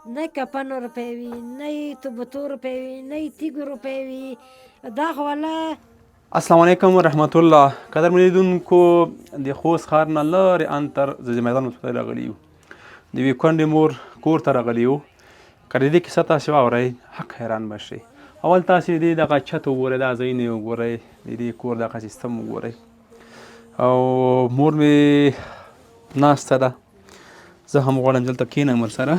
نه کفن روپۍ وي، نه یې تبتو روپۍ وي، نه یې تیږو روپۍ وي. دا خو والله. السلام علیکم ورحمت الله. قدرمن لیدونکو، د خوست ښار نه لرې ان تر ځاځي میدان ولسوالۍ راغلي یو، د یوې کونډې مور کور ته راغلي یو. که د دې کیسه تاسې واورئ، حق حیران به شئ. اول تاسې د دې دغه چت وګورئ، دا ځایونه یې وګورئ، د دې کور دغه سیستم وګورئ. او مور مې ناسته ده، زه هم غواړم دلته کښېنم ورسره.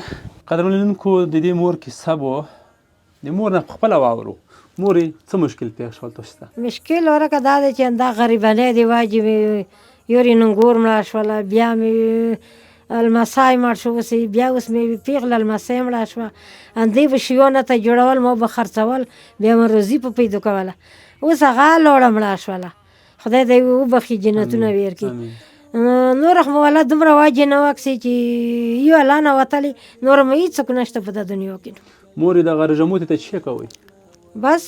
قدرمن لیدونکو، د دې مور کیسه به د مور نه پخپله واورو. مورې، څه مشکل پېښ شول تاسو ته؟ مشکل ورکه دا دی چې دا غریبانۍ دی واجې مې یورې ننګور مړه شوله، بیا مې لمسی مړ شو، اوس بیا اوس مې پیغله لمسی مړه شوه. همدې به شیونه ته جوړول، مو به خرڅول، بیا مو روزي په پیدا کوله. اوس هغه لوړه مړه شوله، خدای دې وبخښي، جنتونه ورکړي. نور خو مو والله دومره واجې نه وکسي چې یو الله نه وتلی، نور مو هېڅوک نشته په دا دنیا کې. مورې، دغه رژموتې ته څه کوئ؟ بس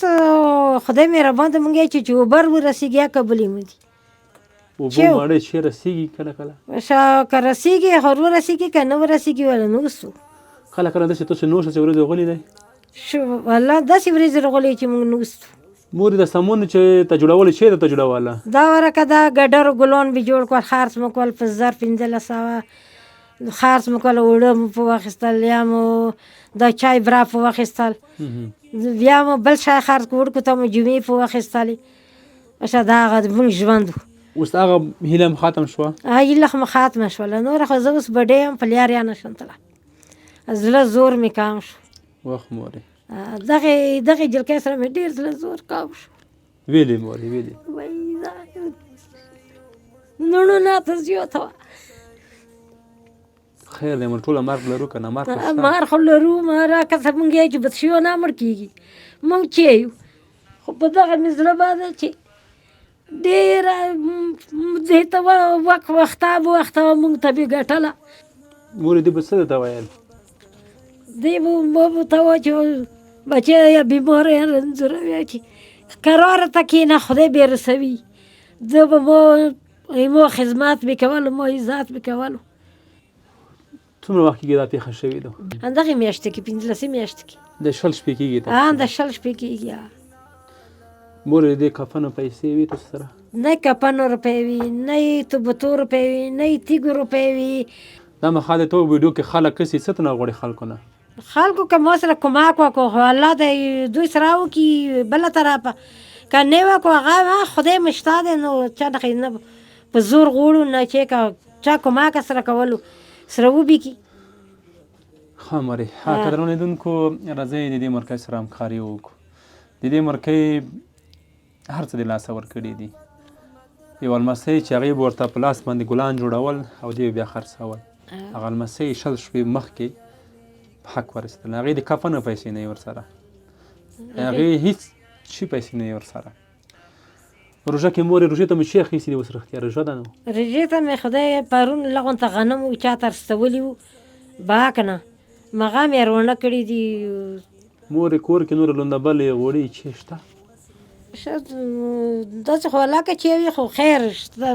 خدای مهربان دی، مونږ یې چې اوبر ورسېږي یا قبولې مو دي. اوبو ماړې چې رسېږي کله کله؟ که رسېږي خو ورسېږي، که نه ورسېږي وله نو وسو. کله کله داسې تاسو نور څه ورځې غلي دی؟ شو والله داسې ورځې راغلې چې مونږ نه وستو. مورې، د سمون چې ته جوړولې، چېرته ته جوړوله؟ دا ورکه دا ګډرو ګلان به جوړ کړل، خرڅ مو کول په 1500 خرڅ مو کول، اوړه مو په واخیستل، یا مو دا چای برا په واخیستل، بیا مو بل شی خرڅ کړ، وړکو ته مو جمعې په واخیستلې. ښه، دا هغه زموږ ژوند و. اوس هغه هیله هم ختم شوه؟ هغه هیله خو مو ختمه شوله، نوره خو زه اوس بډې یم، په لار یا نه شم تللی، زړه زور مې کم شو. وخ مورې، دغې جلکۍ سره مې ډېر زړه زور کم شو. ویلې مورې، ویلې. وایي دا نوڼو نه ته زیاته وه. خیر دی، موږ ټوله مرګ لرو که نه؟ مرګ خو شته. مرګ خو لرو، مرګ که مونږ یې چې بچیو نه مړ کېږي، مونږ چې یو خو په دغه مې زړه باده چې ډېره دې ته وخته به وخته وه، مونږ ته به ګټله. مورې، دې به څه درته ویل؟ دې به مو ته وه چې بچی یا بیمار یا رنځوروي چې کراره ته کښېنه، خدای به یې رسوي. ده به مو خدمت به کولو، مو عزت به کولو. څومره وخت کېږي دا پېښه شوې ده؟ همدغې میاشتې کې، 15 میاشتې کې. د 20 شپې کېږي؟ د 20 شپې کېږي. مورې، د دې کفنو پیسې وي تاسو سره؟ نه کفنو روپۍ وي، نه یې تبتو روپۍ وي، نه یې تیږو روپۍ وي. دا مخه د تو ویډیو کې خلک کسي څه ته نه غواړي خلکو نه؟ خلکو که مو سره کمک وکړو خو الله دې دوی سره وکړي، بله طرفه که نه وکړو هغه خدای مشته دی، نو چا نه نه په زور غواړو، نه چې که چا کمک سره کولو سره وبکي. ښه مورې، قدرمن لیدونکو، راځئ د دې مرکز سره همکاري وکړو. د دې مرکۍ هر څه د لاسه ورکړي دي. یوه لمسۍ چې هغې به ورته په لاس باندې ګلان جوړول او دې به بیا خرڅول، هغه لمسۍ 20 شپې مخکې په حق ورسېدل. هغې د کفنو پیسې نه ورسره، هغې هیڅ شي پیسې نه ورسره. روژه کې مورې، روژې ته مو چی اخیستي دي اوس؟ رښتیا روژه ده نو؟ روژې ته مې خدای پرون لغونته غنم و چا ته رسولي وو، باک نه مغه مې رونه کړي دي. مورې، کور کې نوره لونده بلې غوړي چی شته؟ داسې خو ولاکه چې وي خو خیر شته،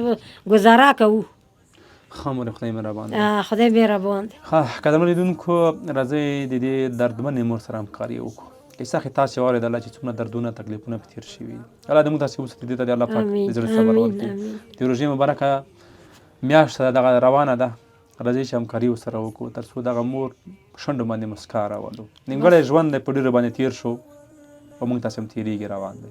ګزاره کوو. ښه مورې، خدای مهربان دی. خدای مهربان دی. ښه قدرمن لیدونکو، راځئ د دې دردمنې مور سره همکاري وکړو. کیسه خو تاسې واورېدله چې څومره دردونه تکلیفونه پرې تېر شوي دي. الله دې موږ تاسې وساتي، دې ته دې الله پاک د زړه صبر ورکړي. د روژې مبارکه میاشت ده، دغه روانه ده، راځئ چې همکاري ورسره وکړو تر څو دغه مور په شونډو باندې مسکا راولو. نیمګړی ژوند دی، په ډېرو باندې تېر شو او موږ تاسې هم تېرېږي، روان دی.